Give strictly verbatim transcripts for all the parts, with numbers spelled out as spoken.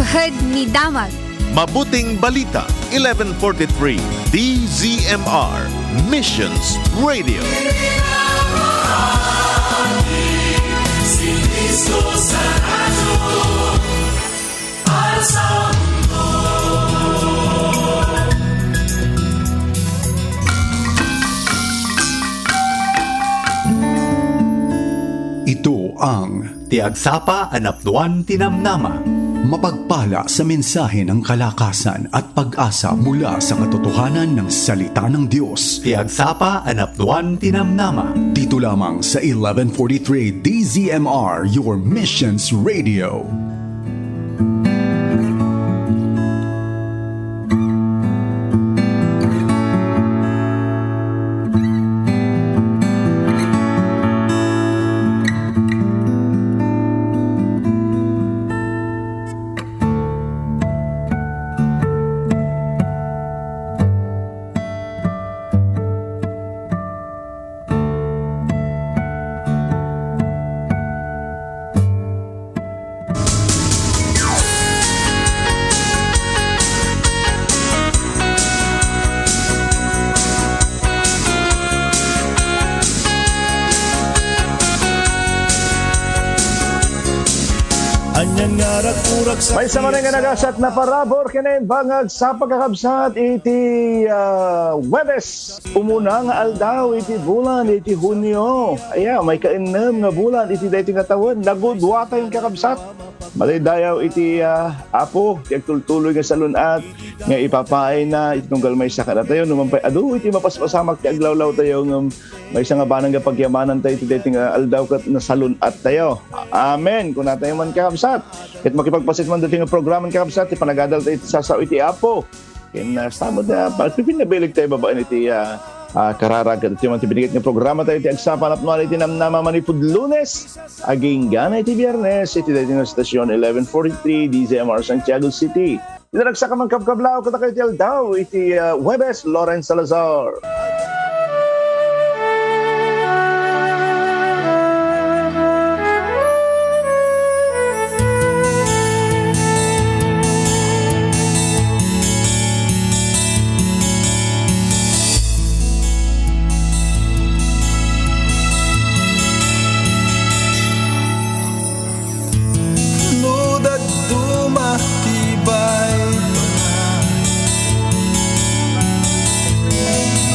ket ni Damag. Mabuting Balita, eleven forty-three, D Z M R, Missions Radio. Ito ang Ti Agsapa a Napnuan ti Namnama. Mapagpala sa mensahe ng kalakasan at pag-asa mula sa katotohanan ng salita ng Diyos. Ti Agsapa a Napnuan ti Namnama. Dito lamang sa eleven forty-three D Z M R, your Missions Radio. Anian nga ragkurak sa Maysa manen nga nagasat na parabur ken naimbag nga agsapa, kakabsat, iti, ah, Huwebes. Umuna nga aldaw iti bulan iti Hunio. Aya, maikaennem nga bulan iti daytoy nga tawen. Nagudua tayo, kakabsat. Madaydayaw iti, ah, Apo, ti agtultuloy nga salun-at nga ipapaayna iti tunggal maysa kadatayo. Nupay adu iti mapaspasamak ti aglawlaw tayo, ngem maysa nga banag nga pagyamanan tayo iti daytoy nga aldaw ket nasalun-at tayo. Amen. Kuna tayo man, kakabsat. Ket makipagpaset man daytoy nga programa, kakabsat, ti panagadal tayo iti sasao iti Apo. Ken, ah, sa met, ah, pagpipinabilig tayo babaen iti, ah, ah, kararag ket iti man ti binigat nga programa tayo iti Agsapa a Napnuan ti Namnama manipud Lunes agingga iti Biernes iti daytoy nga estasion eleven forty-three D Z M R Santiago City. Iti naragsak a mangkabkablaw kadakayo iti aldaw iti, ah, Huwebes, Lawrence Salazar. No dadduma ti baybay,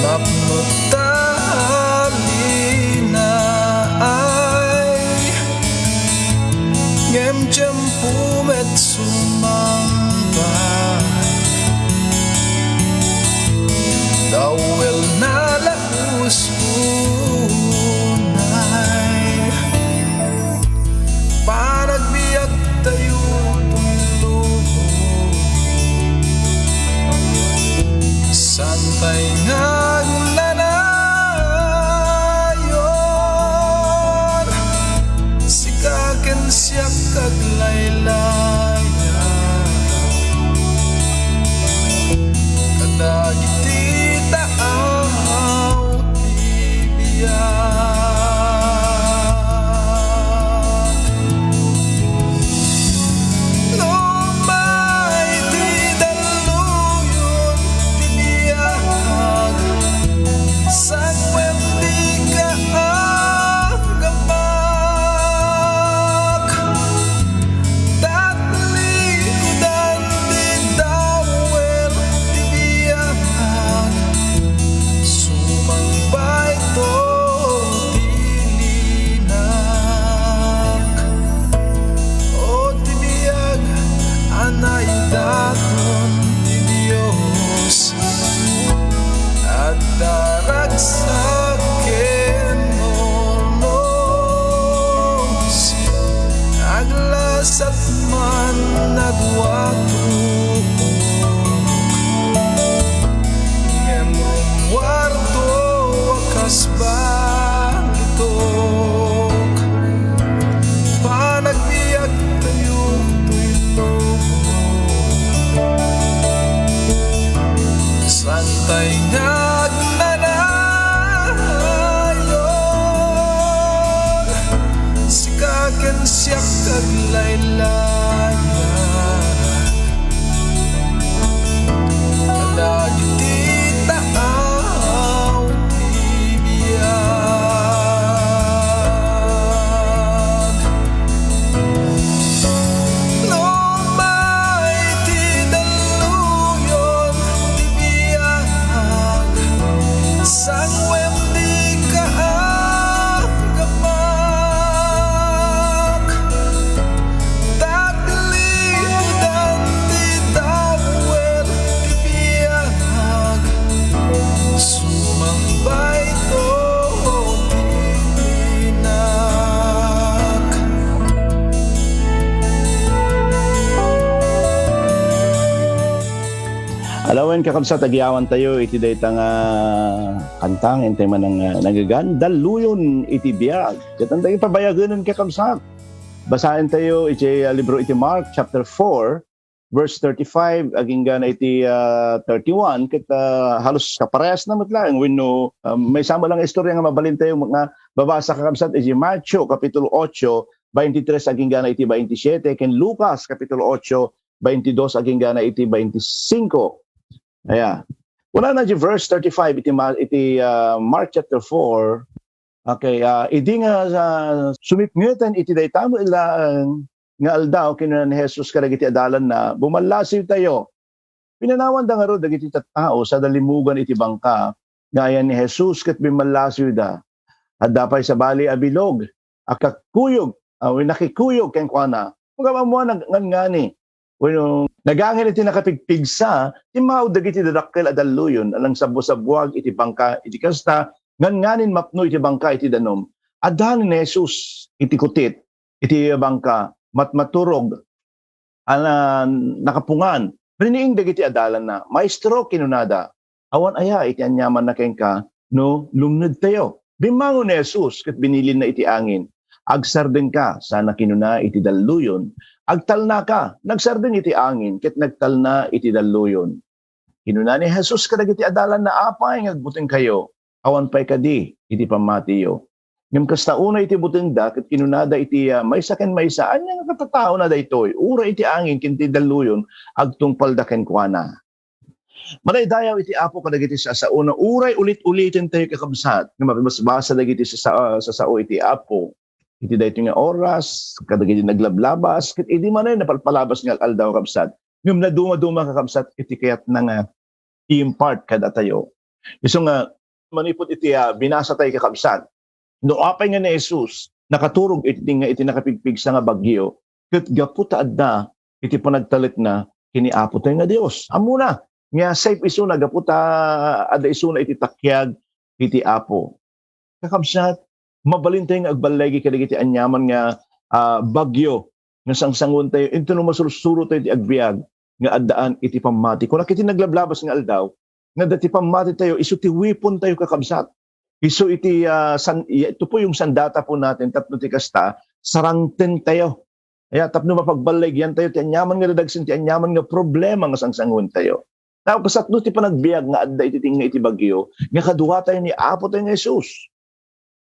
napno ta linaay, ngem tiempo met sumangpay, dawelna la uspunay. Panagbiag tayo tulong. Saan tayo nga agnanayon? Sika ken siak aglaylaya. Kadagiti taaw ti biag. Nupay ti dalluyon ti biag, sangwen dika aggamak. Tatlikudan ti dawel ti biag, sumangbayto ti linak. O ti biag a naidaton ti Dios, adda ragsak ken nurnos, aglasat man a dua tuok, ngem rummuarto a kas balitok. Panagbiag tayo toy lubong. Saan tayo nga agnanayon? Sika ken siak aglaylaya. Awan, kakabsat, agyamanen tayo iti dayta nga kanta nga intay man nga nagagan, Dalluyon iti Biag. Ket intay pabayagenen, kakabsat. Basaen tayo iti, ah, libro iti Mark chapter four, verse thirty-five agingga na iti, ah, thirty-one, ket, ah, halos kaparehas na met laeng wenno, ah, maysa met lang nga istorya nga mabalin tayo nga babasa, kakabsat, iti Mateo kapitulo ocho, baintitres agingga na iti baintisiete, ken Lucas kapitulo ocho, baintidos agingga na iti baintisingko. Aya. Kunana iti verse thirty-five iti Ma-, iti, ah, Mark chapter four. Okay, ah, idi nga, ah, sumipngeten iti dayta met laeng nga aldaw, kinuna ni Jesus kadagiti adalanna, "Bumallasiwtayo." Pinanawanda ngarud dagiti tattao sada limmugan iti bangka nga ayan ni Jesus ket bimmallasiwda. Adda pay sabali a bilog a kakkuyog, a nakikuyog kenkuana. Ngem ammoan ngan-, ngangani wenno nagangin iti nakapigpigsa, timmaud dagiti dadakkel a dalluyon a nangsabbusabuag iti bangka. Iti kasta, ngannganin mapno iti bangka iti danum. Addanen ni Jesus iti kutit iti bangka, matmaturog a na-, nakapungan. Riniing dagiti adalanna, "Maestro," kinunada, "awan aya iti aniamanna kenka no lumnedtayo?" Bimmangon ni Jesus ket binilinna iti angin, "Agsardengka," sana kinuna iti dalluyon. "Agtalnaka." Nagsardeng iti angin ket nagtalna iti dalluyon. Kinuna ni Jesus kadagiti adalanna, "Apay nga agbutengkayo? Awan pay kadi iti pammatiyo?" Ngem kasta unay iti butengda ket kinunada iti, ah, maysa ken maysa, "Ania nga katataona daytoy? Uray iti angin ken ti dalluyon agtungpalda kenkuana." Madaydayaw iti Apo kadagiti sasaona, uray ulit-uliten tayo, kakabsat, nga mabasbasa dagiti sasa-, ah, sasao iti Apo iti daytoy nga oras, kadagiti naglablabas, ket idi manen napalpalabas nga aldaw, kabsat. Ngem nadumaduma, kakabsat, iti kayatna nga i-impart kadatayo. Isu nga, manipud iti, ah, binasa tayo, kakabsat, no apay nga ni Jesus nakaturog iti, nga iti nakapigpigsa nga bagyo, ket gapu ta adda iti panagtalekna ken ni Apo tayo nga Dios. Ammona nga safe isuna gapu ta adda isuna iti takiag iti Apo. Kakabsat, mabalin tayo nga agballigi kadagiti aniaman nga, ah, bagyo nga sangsangoen tayo, inton no masursuro tayo iti agbiag nga addaan iti pammati. Kuna iti naglablabas nga aldaw, nga dati pammati tayo, isu ti weapon tayo, kakabsat. Isu iti, ah, san-, i-, ito po yung sandata po natin, tapno ti kasta, sarangten tayo. Aya, tapno mapagballigian tayo ti aniaman nga dadagsen, ti aniaman nga problema nga sangsangoen tayo. Tao, kasatno ti panagbiag nga adda iti tinga iti bagyo, nga kadua tayo ni Apo tayo nga Jesus.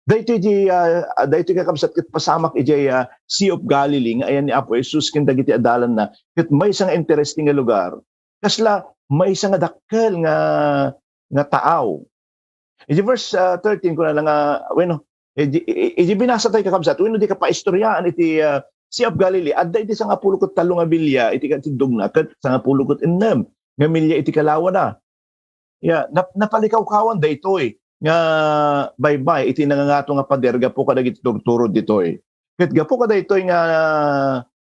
Daytoy ti, ah, ah, daytoy, kakabsat, ket pasamak idiay, ah, Sea of Galilee nga ayan ni Apo Jesus ken dagiti adalanna, ket maysa nga interesting nga lugar. Kasla maysa nga dakkel nga, nga taaw. Iti verse, ah, thirteen, kuna la nga, bueno, iti, i-, iti binasa tayo, kakabsat, wenno di ka paistoriaan iti, ah, Sea of Galilee, adda iti sangapulo ket tallo nga milya iti katindogna, ket sangapulo ket ennem nga milya iti kalawana. Ya, nap-, napalikawkawan daytoy nga baybay iti nangangato nga pader gapu kadagiti turturod ditoy. Ket gapu kadaytoy nga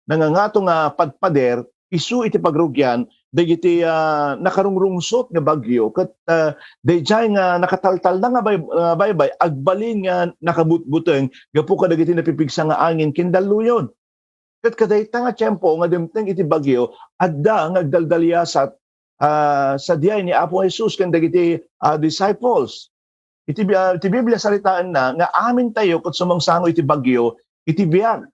nangangato nga padpader, isu iti pagrugian dagiti, ah, nakarungrungsot nga bagyo, ket, ah, daydiay nga nakataltalna nga bay-, nga baybay, agbalin nga nakabutbuteng gapu kadagiti napipigsa nga angin ken dalluyon. Ket kadayta nga tiempo nga dimteng iti bagyo, adda nga agdaldaliasat, ah, sadiay ni Apo Jesus ken dagiti, ah, disciples. Iti Bi-, ah, iti Biblia, saritaenna nga amintayo ket sumangsango iti bagyo iti biag.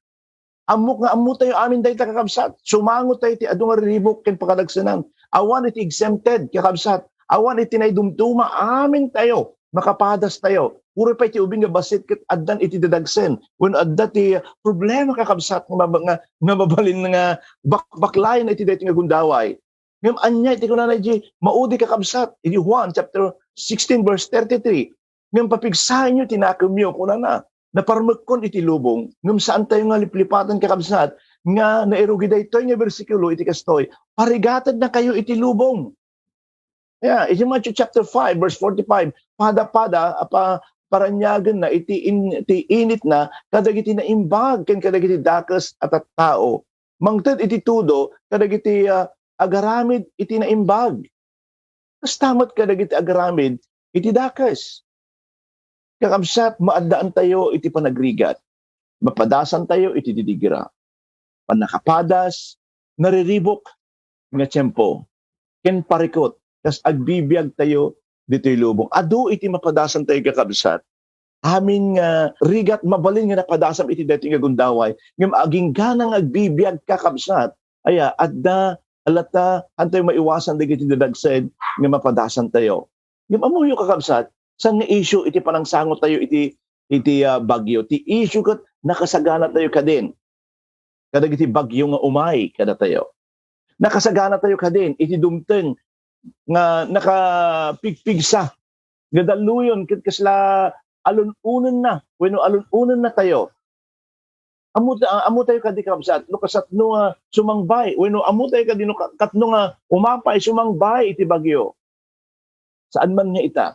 Ammok nga ammotayo amin dayta, kakabsat. Sumangotayo iti adu nga riribuk ken pakadagsenan. Awan iti exempted, kakabsat. Awan iti naidumduma, amintayo, makapadastayo. Uray pay ti ubing nga bassit ket addan iti dadagsen. Wenno adda ti problema, kakabsat, nga mab-, nga, nga mabalin nga bakbaklayen iti daytoy nga gundaway. Ngem ania iti kunana iti maudi, kakabsat? Iti Juan chapter sixteen, verse thirty-three, "Ngem papigsaenyo ti nakemyo," kunana. "Naparmekkon iti lubong." Ngem saantayo nga liplipaten, kakabsat, nga nairugi daytoy nga bersikulo iti kastoy, "Parigatednakayo iti lubong." Ya, iti Matthew chapter five, verse forty-five, pada-pada a pa-, paraniagenna iti in-, iti initna kadagiti naimbag ken kadagiti dakes a tattao. Mangted iti tudo kadagiti, ah, agaramid iti naimbag. Kasta met kadagiti agaramid iti dakes. Kakabsat, maaddaantayo iti panagrigat. Mapadasantayo iti didigra. Pannakapadas, nariribuk nga tiempo, ken parikut kas agbibiagtayo ditoy lubong. Adu iti mapadasantayo, kakabsat. Amin nga rigat, mabalin nga napadasam iti daytoy nga gundaway. Ngem agingga nga agbibiag, kakabsat, aya, adda, alata, antayo maiwasan dagiti dadagsed nga mapadasantayo. Ngem ammoyo, kakabsat, saan nga issue iti panangsangotayo iti, iti, ah, bagyo? Ti issue ket nakasaganatayo kadin kadagiti bagyo nga umay kadatayo. Nakasaganatayo kadin iti dumteng nga nakapigpigsa nga dalluyon ket kasla alun-onenna wenno alun-onennatayo. Ammo ta-, ammotayo kadi, kabsat, no kasatno nga sumangbay wenno ammotayo kadi no ka-, katno nga umapay, sumangbay iti bagyo. Saan man nga ita,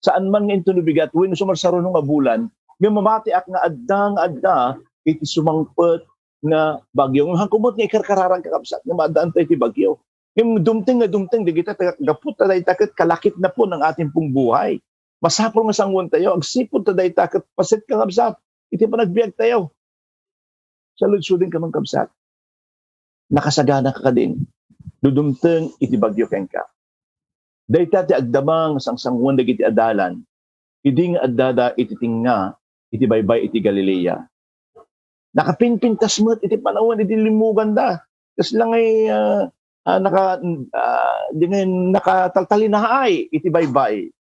saan man nga inton bigat wenno sumarsaruno nga bulan, nga mamatiak nga adda nga adda iti sumangpet nga bagyo. Ngem haanko met nga ikarkararan, kakabsat, nga maaddaantayo iti bagyo. Ngem dumteng nga dumteng dagita ta gapu ta dayta ket kalakipna pon ang ating pong buhay. Masapul nga sanguentayo agsipud ta dayta ket paset, kakabsat, iti panagbiagtayo. Saludsoden ka man, kabsat. Nakasaganaka kadin no dumteng iti bagyo kenka. Dayta ti agdama nga sangsanguan dagiti adalan idi nga addada iti tengnga iti baybay iti Galilea. Nakapinpintas met iti panawen idi limmuganda. Kasla ngay, ah, ah, naka-, ah, di ngay nakataltalinaay iti baybay.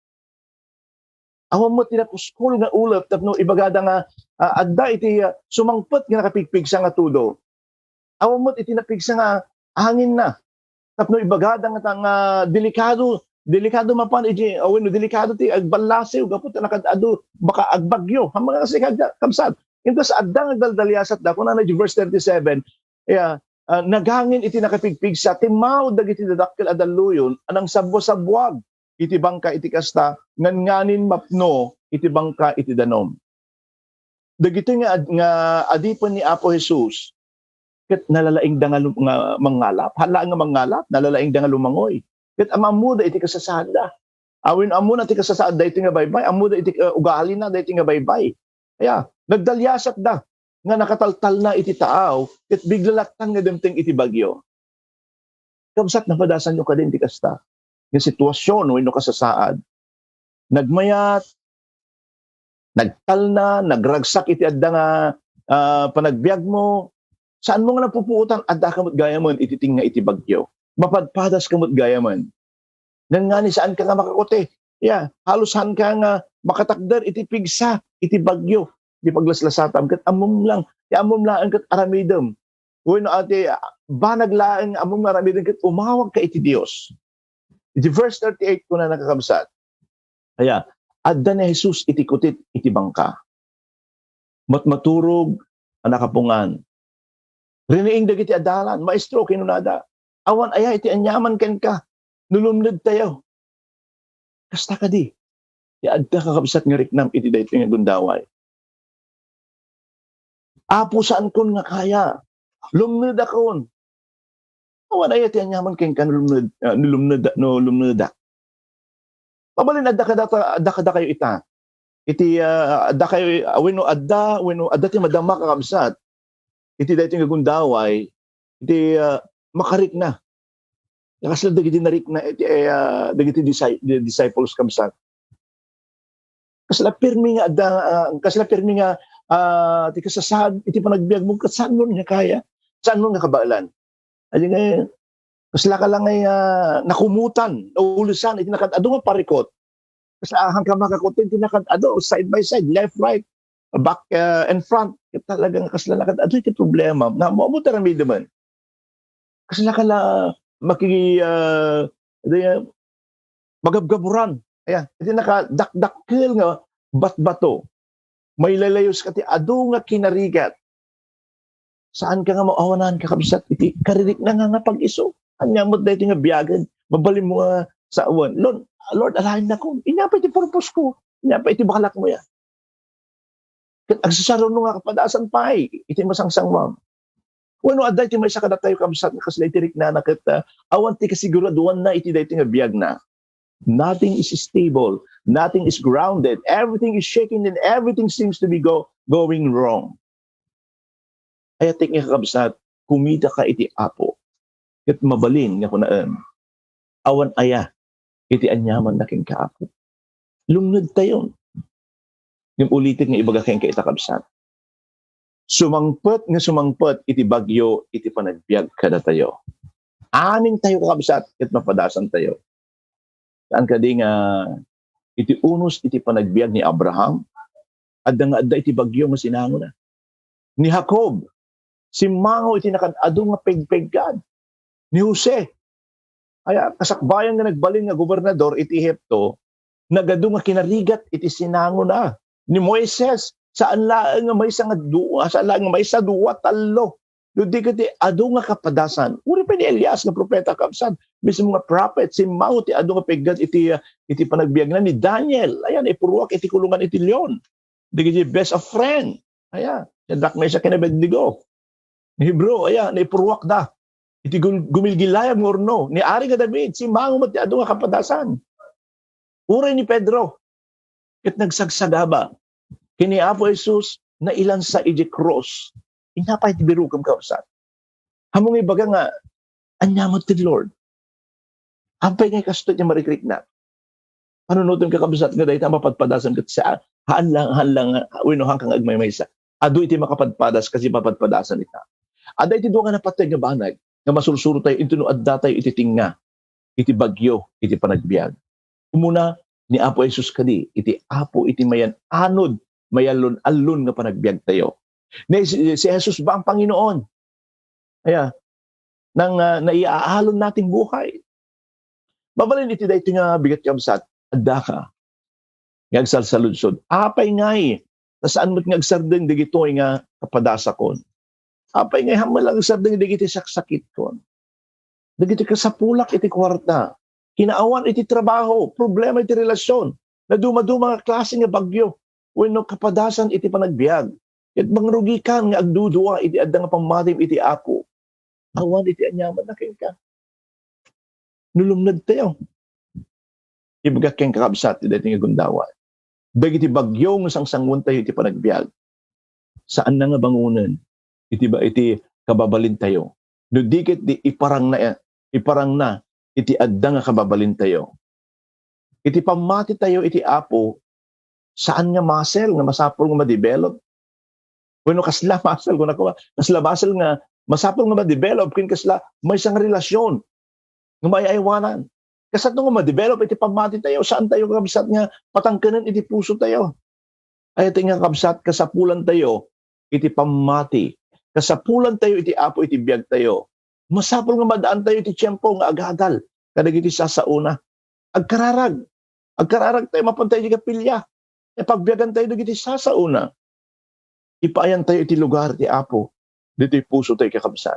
Awan met ti napuskol nga ulep tapno ibagada nga, ah, adda iti, ah, sumangpet nga nakapigpigsa nga tudo. Awan met iti napigsa nga anginna tapno ibagada nga ta-, nga delikado, delikado mapan iti, ah, wenno delikado ti agballasiw gapu ta nakad-adu, baka agbagyo. Ammom nga sika, kabsat. Intas adda nga agdaldaliasatda, kunana iti verse thirty-seven, ya, ah, nagangin iti nakapigpigsa, timmawd dagiti dadakkel a dalluyon a nangsabbuasabbuag iti bangka iti kasta, ngan nganin mapno iti bangka iti danum. Dagitoy nga ad-, nga adipen ni Apo Jesus, ket nalalaingda nga lum-, nga mangngalap. Haan laeng nga mangngalap, nalalaingda nga lumangoy. Ket am-, ammoda iti kasasaadda. Awan ammona ti kasasaad daytoy nga baybay, ammoda iti, uh, ugalina daytoy nga baybay. Aya, nagdaliasatda nga nakataltalna iti taaw, ket bigla lattan nga dimteng iti bagyo. Kabsat, napadasanyo kadin ti kasta nga sitwasyon wenno kasasaad. Nagmayat, nagtalna, nagragsak iti adda nga, ah, panagbiagmo, saanmo nga napupuotan, addaka met gayamen iti tengnga iti bagyo. Mapadpadaska met gayamen. Ngangani saanka nga makakuti. Ya, halos saanka nga makatakder iti pigsa iti bagyo. Di paglaslasatam ket ammom lang, ti ammom laeng ket aramidem. Wenno ati, ah, banag laeng nga ammom nga aramiden ket umawagka iti Dios. Iti verse thirty-eight, kunana, kakabsat, aya, adda ni Jesus iti kutit iti bangka. Matmaturog a nakapungan. Riniing dagiti adalan, "Maestro," kinunada, "awan aya iti aniaman kenka no lumnedtayo?" Kasta kadi ti adda, kakabsat, nga riknam iti daytoy nga gundaway. "Apo, saankon nga kaya. Lumnedakon." Awan aya ti aniaman kenka no lumned-, ah, no lumned-, no lumnedak. Mabalin adda kadata-, adda kadakayo ita. Iti, ah, adda kayo, ah, wenno adda, wenno adda ti madama, kakabsat, iti daytoy nga gundaway, iti, ah, makarikna. Kasla dagiti narikna iti, eh, ah, dagiti disci-, di-, disciples, kabsat. Kasla pirmi nga adda, ah, kasla pirmi nga, ah, ti kasasaad iti panagbiagmo, ket saanmo nga kaya, saanmo nga kabaelan. Adi nga, kasla ka lang nga, ah, nakumutan, naulisan iti nakad-adu nga parikot. Kasla ahanka makakuti iti nakad-adu, side by side, left, right, back, ah, and front. Ket talaga nga kasla nakad-adu iti problema. Na, mo, mo, taramidemen. Kasla ka la maki-, ah, di, ah, magabgaburan. Ayan, iti nakadakdakkel nga batbato. Mailaylayuska ti adu nga kinarigat. Saanka nga maawanan, kakabsat, iti karirikna nga, nga pag-isu. Ania met daytoy nga biagen? Mabalin mo nga sawen, "Lord, Lord, alaennakon. Ania pay ti purpose ko? Ania pay ti balakmo ya?" Ket agsasaruno nga kapadasan pay iti masangsanguam. Wenno adda iti maysa kadatayo, kabsat, nga kasla iti riknana ket, ah, awan ti kasiguraduanna iti daytoy nga biagna. Nothing is stable, nothing is grounded, everything is shaking, and everything seems to be go-, going wrong. Ayatek nga, kakabsat, kumitaka iti Apo, ket mabalin nga kunaem, Awan aya iti aniamanna kenka, Apo. Lumnedtayon. Ngem ulitek nga ibaga kenka ita, kabsat. Sumangpet nga sumangpet iti bagyo iti panagbiag kadatayo. Amintayo, kakabsat, ket mapadasantayo. Saan kadi nga iti unos iti panagbiag ni Abraham, adda nga adda iti bagyo nga sinangona. Ni Jacob, simmango iti nakaad-adu nga pegpeggad. Ni Jose, aya, kasakbayan nga nagbalin nga gobernador iti Ehipto, nagadu nga kinarigat iti sinangona. Ni Moises, saan laeng nga maysa nga dua, saan laeng nga maysa, dua, tallo. No di ket ti adu nga kapadasan. Uray pay ni Elias nga propeta, kabsat, mismo nga prophet, simmango ti adu nga pegpeggad iti, ah, iti panagbiagna. Ni Daniel, ayan, ipurruak iti kulungan iti leon. Dagiti best of friend. Aya, Shadrach, Meshach, ken Abednego. Ni Hebrew, aya, naipurruakda iti gul-, gumilgilayab nga urno. Ni Ari nga David, simmango met ti adu nga kapadasan. Uray ni Pedro, ket nagsagsagaba ken ni Apo Jesus, nailansa iti krus. Inapay ti birukem, kabsat. Ammom nga ibaga nga, ania met ti Lord? Apay nga kastoy ti marikriknak? Panunotem, kakabsat, nga dayta mapadpadasan ket sa-, haan lang, haan lang, wenno haanka nga agmaymaysa. Adu iti makapadpadas kas iti mapadpadasan ita. Adda iti dua nga napateg nga banag nga masursurotayo intono addatayo iti tengnga iti bagyo iti panagbiag. Umuna, ni Apo Jesus kadi iti Apo iti mayan-anod, mayallon-allon nga panagbiagtayo. Ni si, si Jesus ba ang Panginoon? Aya, nang, ah, naiaalon nating buhay. Mabalin iti daytoy nga bigat, kabsat, addaka nga agsalsaludsod. Apay ngay ta saan met nga agsardeng dagitoy nga kapadasakon? Apay ngay hammo lang agsardeng dagiti saksakitkon? Dagiti kasapulak iti kuarta, kinaawan iti trabaho, problema iti relasyon, nadumaduma nga klase nga bagyo, wenno kapadasan iti panagbiag. Ket mangrugikan nga agdudua iti adda nga pammatim iti Apo. Awan iti aniamanna kenka. No lumnedtayo, ibagak kenka, kabsat, ti daytoy nga gundaway. Dagiti bagyo nga sangsanguentayo iti panagbiag, saanna nga bangonen iti ba-, iti kababalintayo. No di ket di iparangna, iparangna iti adda nga kababalintayo. Iti pammatitayo iti Apo, saan nga muscle nga masapul nga ma-develop? Wenno kasla muscle, kunana, kasla muscle nga masapul nga ma-develop ken kasla maysa nga relasyon nga maay-aywanan? Kasano nga ma-develop iti pammatitayo? Saantayo, kabsat, nga patangkenen iti pusotayo. Ay, iti nga, kabsat, kasapulantayo iti pammati. Kasapulantayo iti Apo iti biagtayo. Masapul nga madaantayo iti tiempo nga agadal kadagiti sasaona. Agkararag. Agkararagtayo, mapantayo iti kapilya. Ipagbiagantayo dagiti sasaona. Ipaayantayo iti lugar ti Apo ditoy pusotayo, kakabsat.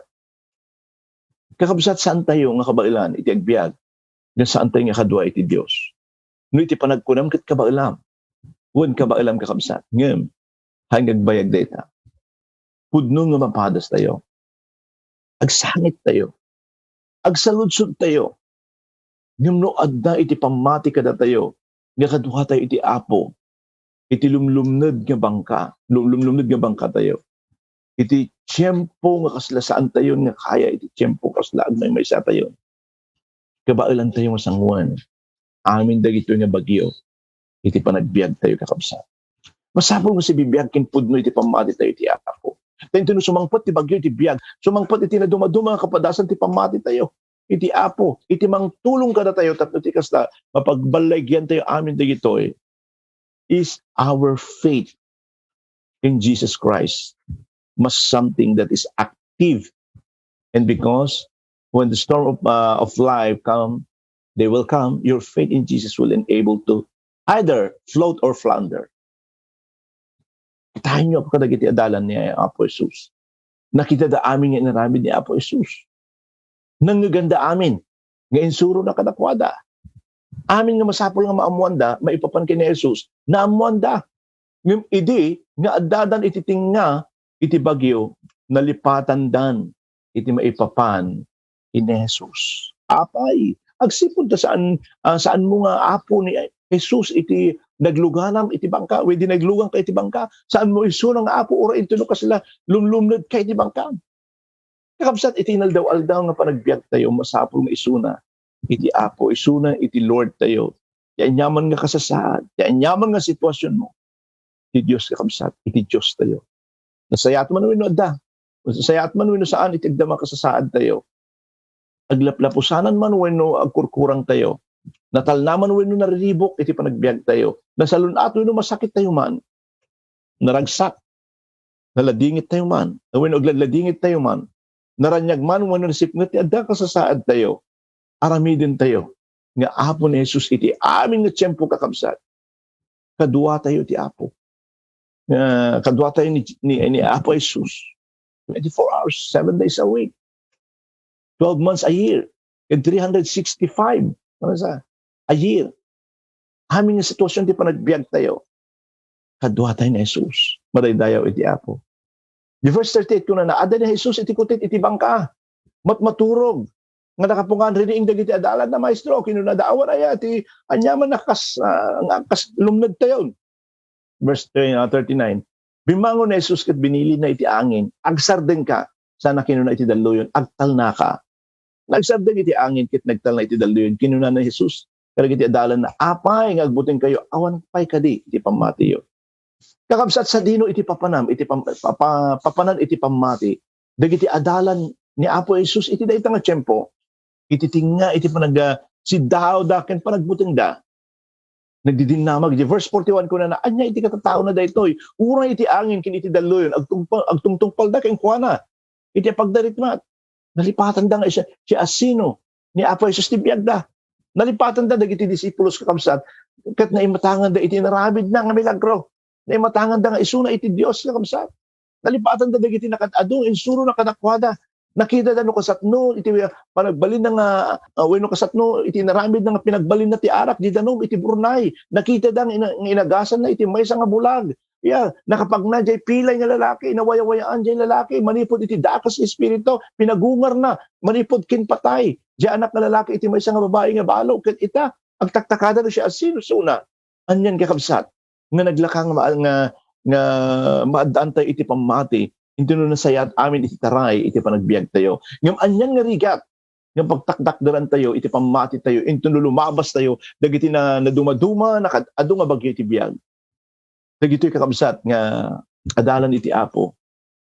Kakabsat, saantayo nga kabaelan iti agbiag nga saantayo nga kadua iti Dios. No iti panagkunam ket kabaelam, wen kabaelam, kakabsat, ngem haanna nga agbayag dayta. Pudno nga mapadastayo. Agsangittayo. Agsaludsodtayo. Ngem no adda iti pammati kadatayo nga kaduatayo iti Apo, iti lumlumned nga bangka, lum-, lumlumned nga bangkatayo, iti tiempo nga kasla saantayon nga kaya, iti tiempo kasla agmaymaysatayon, kabaelantayo nga sangoen amin dagitoy nga bagyo iti panagbiagtayo, kakabsat. Masapul nga sibibiag ken pudno iti pammatitayo iti Apo. Ta intono sumangpet ti bagyo iti biag, sumangpet iti nadumaduma nga kapadasan ti pammatitayo iti Apo, iti mangtulong kadatayo tapno ti kasta, mapagballagiantayo amin dagitoy is our faith in Jesus Christ must something that is active. And because when the storm of, uh, of life come, they will come, your faith in Jesus will enable to either float or flounder. Kitaenyo kadagiti adalan ni Apo Jesus. Nakitada amin nga inaramid ni Apo Jesus. Nangngeganda amin nga insurona kadakuada. Amin nga masapul nga maammoanda maipapan ken ni Jesus, naammoanda. Ngem idi nga addadan iti tengnga iti bagyo, nalipatandan iti maipapan ken ni Jesus. Apay, agsipud ta saan, ah, saanmo nga Apo ni Jesus iti nagluganam iti bangka, wenno nagluganka iti bangka, saanmo isuna nga Apo, uray intono kasla lumlumnedka iti bangka. Kakabsat, iti inaldaw-aldaw nga panagbiagtayo, masapul nga isuna iti Apo, isuna iti Lord tayo. Ti aniaman nga kasasaad, ti aniaman nga sitwasionmo, ti Dios, kakabsat, iti Diostayo. Nasayaat man wenno adda, nasayaat man wenno saan iti agdama kasasaadtayo, aglaplapusanan man wenno agkurkurangtayo, natalna man wenno nariribuk iti panagbiagtayo, nasalun-at wenno masakittayo man, naragsak, naladingittayo man, wenno agladladingittayo man, naraniag man wenno nasipnget ti adda kasasaadtayo, aramidentayo nga Apo ni Jesus iti amin nga tiempo, kakabsat. Kaduatayo ti Apo. Ah, kaduatayo ni, ni, ni Apo Jesus. Twenty-four hours, seven days a week. Twelve months a year. And three hundred sixty-five, ano sa, a year. Amin nga sitwasyon ti panagbiagtayo, kaduatayo ni Jesus. Madaydayaw iti Apo. Di verse thirty-eight kunana, adda ni Jesus iti kutit iti bangka. Matmaturog. Nga nakapungan ridiing dagiti adalanna, "Maestro," kinunada, "awan aya ti aniaman nga kas, ah, nga kas lumnedtayon." Verse, uh, thirty-nine, bimmangon ni Jesus ket binilina iti angin, "Agsardengka." Sana kinuna iti dalluyon, "Agtalnaka." Nagsardeng iti angin ket nagtalna iti dalluyon. Kinuna ni Jesus kadagiti adalanna, "Apay nga agbutengkayo, awan pay kadi iti pammatiyo?" Kakabsat, sadino iti papanam, iti pam-, papa-, papanan iti pammati dagiti adalan ni Apo Jesus iti dayta nga tiempo? Iti tengnga iti panag-, ah, siddaawda ken panagbutengda. Nagdidinnamag. Iti verse forty-one kunana, "Ania iti katataona daytoy? Uray iti angin ken iti dalluyon, agtungpa-, agtungtungpalda kenkuana iti pagdaritmat." Nalipatanda nga siya, siasino ni Apo Jesus ti biagda. Nalipatanda dagiti disipulos, kakabsat, ket naimatanganda iti inaramidna nga milagro. Naimatanganda nga isuna iti Dios, kakabsat. Nalipatanda dagiti nakaad-adu nga insurona kadakuada. Nakitada no kasatno iti panagbalinna nga, ah, wenno kasatno iti inaramidna nga pinagbalinna ti arak, di danum, iti Burnay. Nakitada nga ina-, nga inagasanna iti maysa nga bulag. Ya, nakapagna jay pilay nga lalaki, nawayawayaan jay lalaki, manipud iti dakes nga espiritu, pinagungarna, manipud ken patay. Jay anak nga lalaki iti maysa nga babai nga balo, ket ita, agtaktakada no siasino isuna. Anian, kakabsat, nga naglaka nga ma-, nga, nga maaddaantayo iti pammati, inton no nasayaat amin iti taray iti panagbiagtayo. Ngem anian nga rigat nga pagtakdakderantayo iti pammatitayo, inton no lumabastayo dagiti na-, nadumaduma, nakaad-adu nga bagyo iti biag. Dagitoy, kakabsat, nga adalan iti Apo,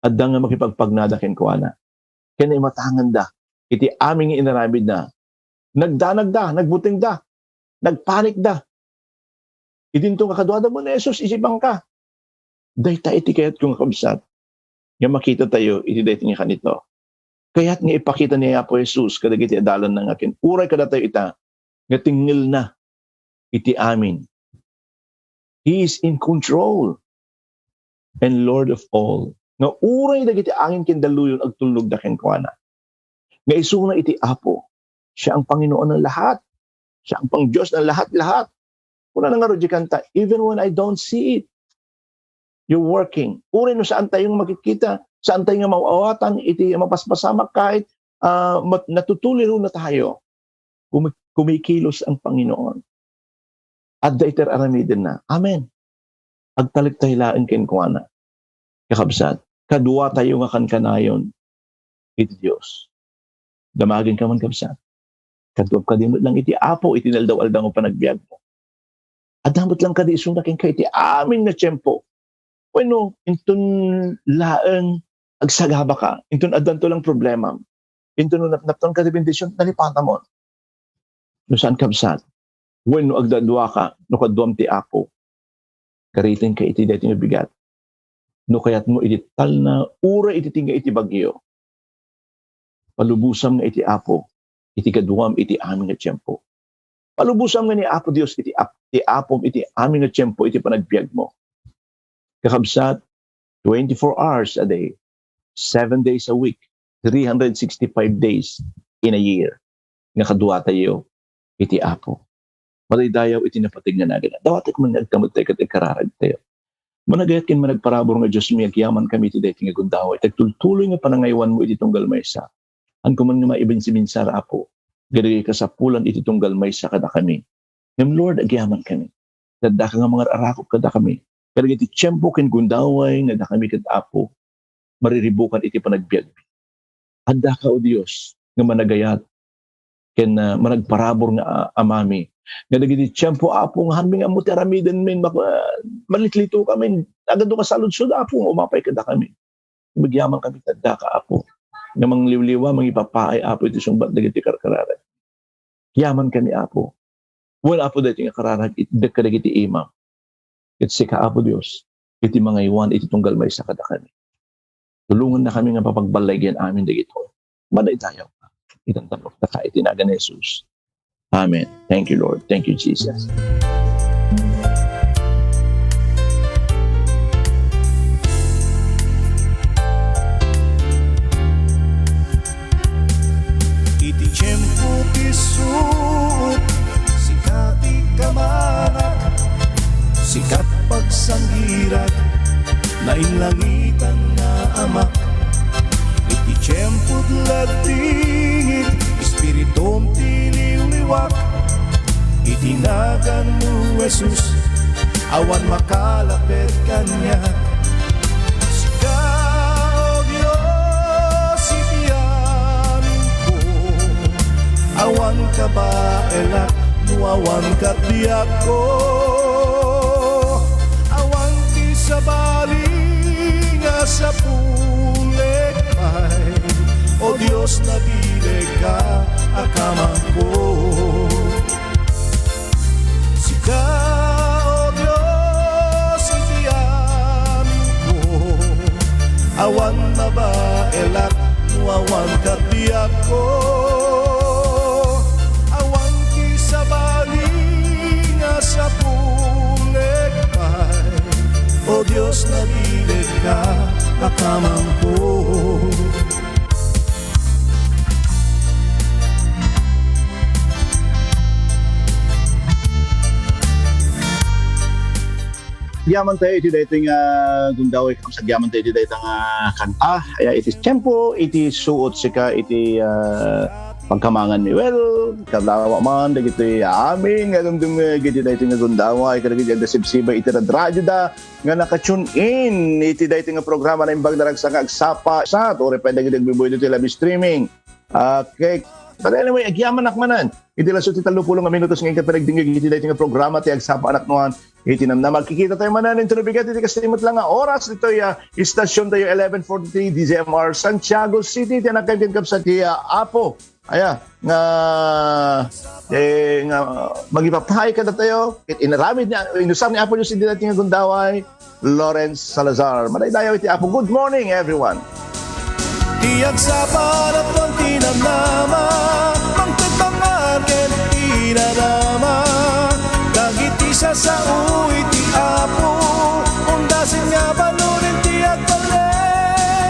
adda nga makipagpagnada kenkuana. Ken naimatanganda iti amin nga inaramidna. Nagdanagda, nagbutengda, nagpanikda. Idinto nga kaduada met ni Jesus iti bangka. Dayta iti kayatko nga kabsat, nga makitatayo iti daytoy nga kanito. Kayat nga ipakita ni Apo Jesus kadagiti adalanna nga kin-, uray kadatayo ita, nga tengngelna iti amin. He is in control and Lord of all. Nga uray dagiti angin ken dalluyon agtulnogda kenkuana. Nga isuna iti Apo, siya ang Panginoon ng lahat. Siya ang pang-Diyos ng lahat-lahat. Kunana ngarud diay kanta, "Even when I don't see it, you're working." Uray no saan tayo nga makikita, saan tayo nga maaw-awatan iti mapaspasamak, kahit, ah, mat-, natutulirona tayo, kumi-, kumikilos ang Panginoon. Adda iti ar-aramidenna. Amen. Agtalek tayo laeng kenkuana. Kakabsat, kaduatayo nga kankanayon iti Dios. Damagenka man, kabsat. Kaduam kadi met lang iti Apo iti inaldaw-aldaw nga panagbiagmo. Adda met lang kadi isuna kenka iti amin nga tiempo. Wenno, inton laeng agsagabaka, inton addanto lang problemam, inton no napnapton ka ti bendision, nalipatamon. No saan, kabsat, wenno agdaduaka, no kaduam ti Apo, karitenka iti daytoy nga bigat. No kayatmo iti talna, uray iti tengnga iti bagyo, palubosam nga iti Apo iti kaduam iti amin nga tiempo. Palubosam nga ni Apo Dios iti ap-, ti Apom iti amin nga tiempo iti panagbiagmo. Kakabsat, twenty-four hours a day, seven days a week, three hundred sixty-five days in a year nga kaduatayo iti Apo. Madaydayaw iti napateg nga naganna. Dawatek man nga agtamedtayo ket agkararagtayo. Managayat ken managparabur nga Diosmi, agyamankami iti daytoy nga gundaway. Agtultuloy nga panangaywanmo iti tunggal maysa. Haanko man nga maibinsibinsar, Apo, dagiti kasapulan iti tunggal maysa kadakami. Ngem, Lord, agyamankami. Addaka nga mangar-arakop kadakami. Kadagiti tiempo ken gundaway nga dakami ket, Apo, mariribukan iti panagbiagmi. Addaka, O Dios, nga managayat ken, ah, managparabur nga, ah, Amami. Nga dagiti tiempo, Apo, nga hanmi nga ammo ti aramidenmi, mak-, ah, malitlitokamin, agado ka saludsod, Apo, nga umapay kadakami. Agyamankami kadaka, Apo, nga mangliwliwa, mangipapaay, Apo, iti sungbat dagiti karkararag. Agyamankami, Apo. Wen, Apo, daytoy nga kararag it-, kadagiti imam. Ket sika, Apo Dios, iti mangaywan iti tunggal maysa kadakami. Tulongannakami nga mapagballaygen amin dagitoy. Madaydayawka. Itan tapno iti nagan ni Jesus. Amen. Thank you, Lord. Thank you, Jesus. Iti tiempo ti suot, sika ti kamanak, sika ti pagsanggirak, nainlangitan nga Amak. Iti tiempo ti ladingit, Espiritum ti liwliwak. Iti naganmo, Jesus, awan makalapet kaniak. Sika, O Dios, iti amin ko. Awan kabaelak no awan kat biagko. Awan ti sabali nga sapulek pay. O Dios, nabileg ka a kamangko. Sika, O Dios, iti amin ko. Awan mabaelak no awan kat biagko. Awan ti sabali nga sapulek pay. O Dios, nabileg ka a kamangko. Agyaman tayo iti daytoy nga gundaway, agyaman tayo iti dayta nga kanta. Aya, iti tiempo, iti suot sika, iti, ah, pagkamangan mi. Well, kalawa man, dagiti amin nga dumdum, eh, iti daytoy nga gundaway, kadagiti agdasibsibay iti rad-, radyo da, nga naka-tune in iti daytoy nga programa Naimbag Naragsak nga Agsapa. Sa, uray pay dagiti agbubuy iti live streaming. Okay. But anyway, agyamanak manen. Iti laso ti tallopulo nga minutos nga inka panagdingding iti daytoy nga programa ti Agsapa a Napnuan iti Namnama. Agkikita tayo manen, inton bigat iti kastimet lang nga oras ditoy, ah, istasyon tayo, eleven forty-three D Z M R Santiago City, ti anak ken kabsat ti, ah, Apo. Aya, nga, eh, nga, magipapaay kadatayo, ket inaramid ni, inusar ni Apo Dios iti daytoy nga gundaway, Lawrence Salazar. Madaydayaw iti Apo. Good morning, everyone. Ti Agsapa a Napnuan ti Namnama, mangted mangngaar ken inarama. Dagiti sasao